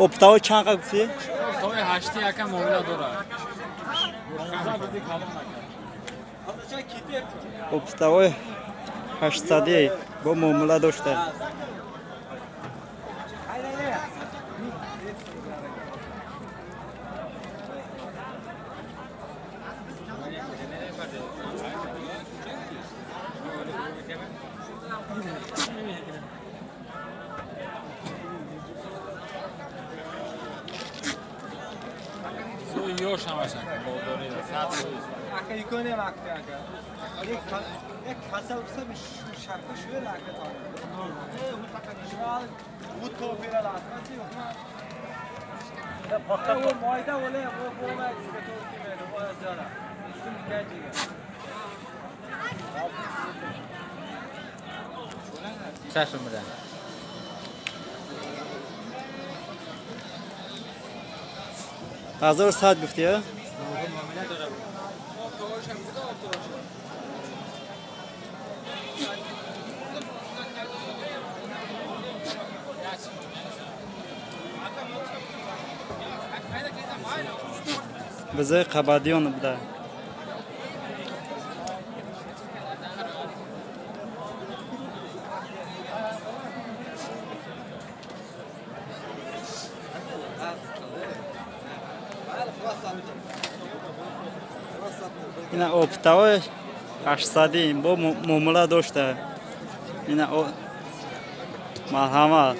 Оптао чанд қа гуфтӣ? Оптаои ҳашти яка муомила дорад. Оптаои ҳаштсадӣ бо муомила дошта. Ҳазору сад гуфтӣ, а? Бизои Қабадиён буда. Ина оптаои ҳаштсадӣ бо муомила дошта. Ина марҳамат.